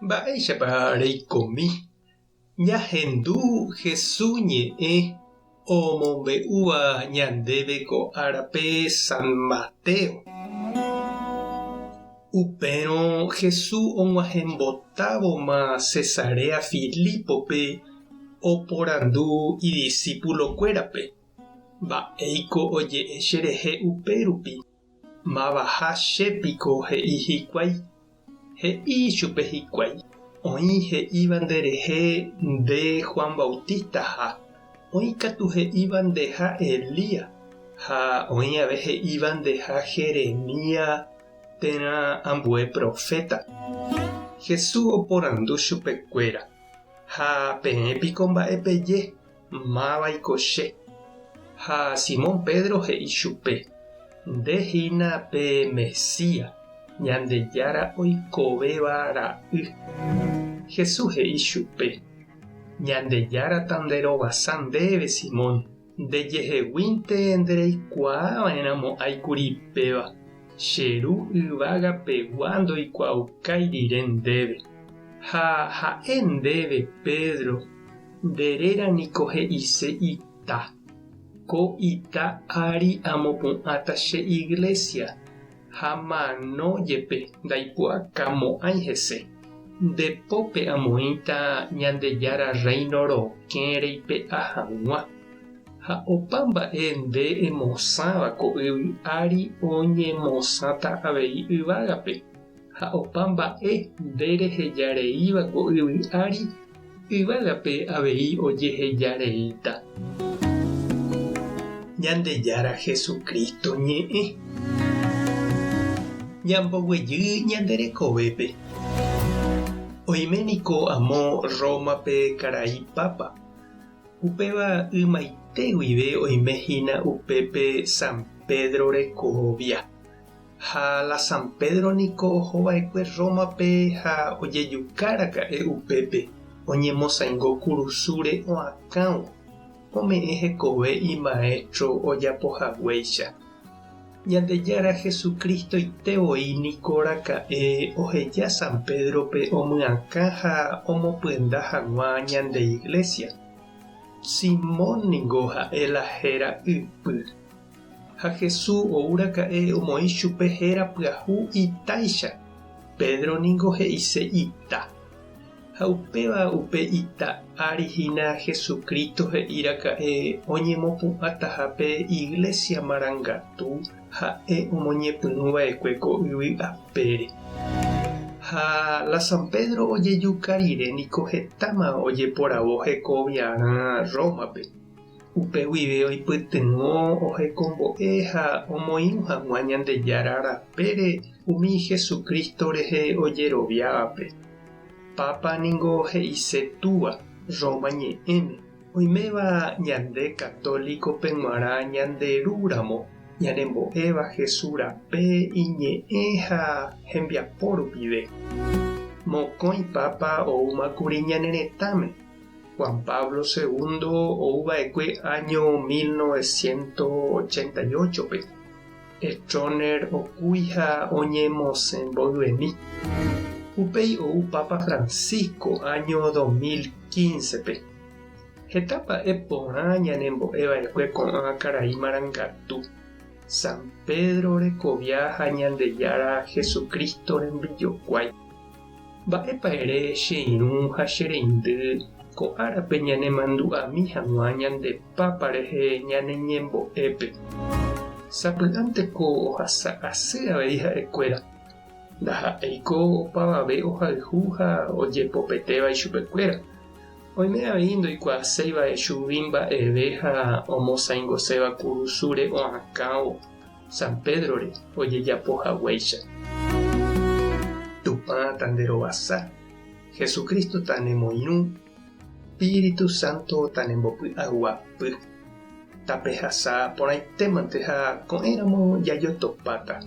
Mba'éichapa reikomi ñahendu Hesu ñe'ẽ omombe'úva ñandéve ko árape San Mateo? Upérõ Hesu og̃uahẽmbotávoma Cesarea Filípope oporandu idisípulokuérape, Mba'éiko oje'e cherehe upérupi? Mavaha che piko he'i hikuái? He'i ichupe hikuái, Oĩ he'íva nderehe nde Juan Bautistaha, oĩ katu he'íva ndeha Elías, ha oĩ ave he'íva ndeha Jeremías térã ambue proféta. Jesús oporandu chupekuéra, Ha peẽ piko mba'e peje? Mávaiko che? Ha Simón Pedro he'i chupe, Nde hína pe Mesías, Ñandejára oikovéva ra'y. Jesús he'i chupe, Ñandejára tanderovasa ndéve, Simón, ndejeheguínte ndereikuaa va'erãmo'ãi kuri péva, che Ru yvága pegua ndoikuaaukái rire ndéve. Ha ha'e ndéve, Pedro, Nde réra niko he'ise ita. Ko ita ári amopu'ãta che iglésia, ha mano jepe ndaipu'akamo'ãi hese. Nde pópe amoĩta Ñandejára Rréino rokẽ reipe'a hag̃ua, ha opa mba'e nde emosãva ko yvy ári oñemosãta avei yvágape. Ha opa mba'e nde reheja reíva ko yvy ári, yvágape avei ojeheja reíta. Ñandejára Jesucristo ñe'ẽ. Ñamboguejy ñande rekovépe. Oime niko amo Rómape karai Pápa. Upéva ymaite guive oime hína upépe San Pedro rekovia. Ha la San Pedro niko oho va'ekue Rómape ha ojejuka raka'e upépe, oñemosaingo kurusúre oakãvo, ome'ẽ hekove imaéstro ojapo haguéicha. Ñandejára Jesucristoite voi niko raka'e oheja San Pédrope omyakã ha omopyenda hag̃ua ñande Iglesia. Simón ningo ha'e la héra ypy. Ha Hesu ou raka'e omoĩ chupe héra pyahu itáicha, Pedro ningo he'ise ita. Ha upéva upe ita ári hína Jesucristo he'i raka'e oñemopu'ãtaha pe Iglesia marangatu ha'e omoñepyrũ va'ekue ko yvy apére. Ha la San Pedro ojejuka rire niko hetáma ojeporavo hekoviarã Rómape. Upe guive oipytyvõ ohekombo'e ha omoirũ hag̃ua Ñandejára rapére umi Jesucristo rehe ojeroviávape. Pápa ningo he'ise Túva, Roma ñe'ẽme, oiméva ñande católico-pe g̃uarã ñande Ru ramo, ñanembo'éva Jesús rape iñe'ẽ ha hembiapo rupive. Mokõi Pápa oúmakuri ñane retãme. Juan Pablo Segundo ouva'ekue áño 1988-pe, Stroessner okúi ha oñemosẽ mboyvemi. Upéi ou Papa Francisco áño 2015-pe. Heta mba'e porã ñanembo'eva'ekue ko'ã karai marangatu, San Pedro rekovia ha Ñandejára Jesucristo rembijokuái. Mba'épa ere che irũ ha che reindy ko árape ñanemandu'ami hag̃ua ñande Pápa rehe ñane ñembo'épe? Sapy'ánte ko ohasa asy avei ha'ekuéra, ndaha'éiko opavave ohayhu ha ojepopetéva ichupekuéra. Oime avei ndoikuaaséiva chugui mba'eve ha omosãingoséva kurusúre oakãvo. San Pédrore ojejapo haguéicha. Tupã tanderovasa, Jesucristo tanemoirũ, Espíritu Santo tanembopy'aguapy. Tapehasa porãitémante ha ko'ẽramo jajotopáta.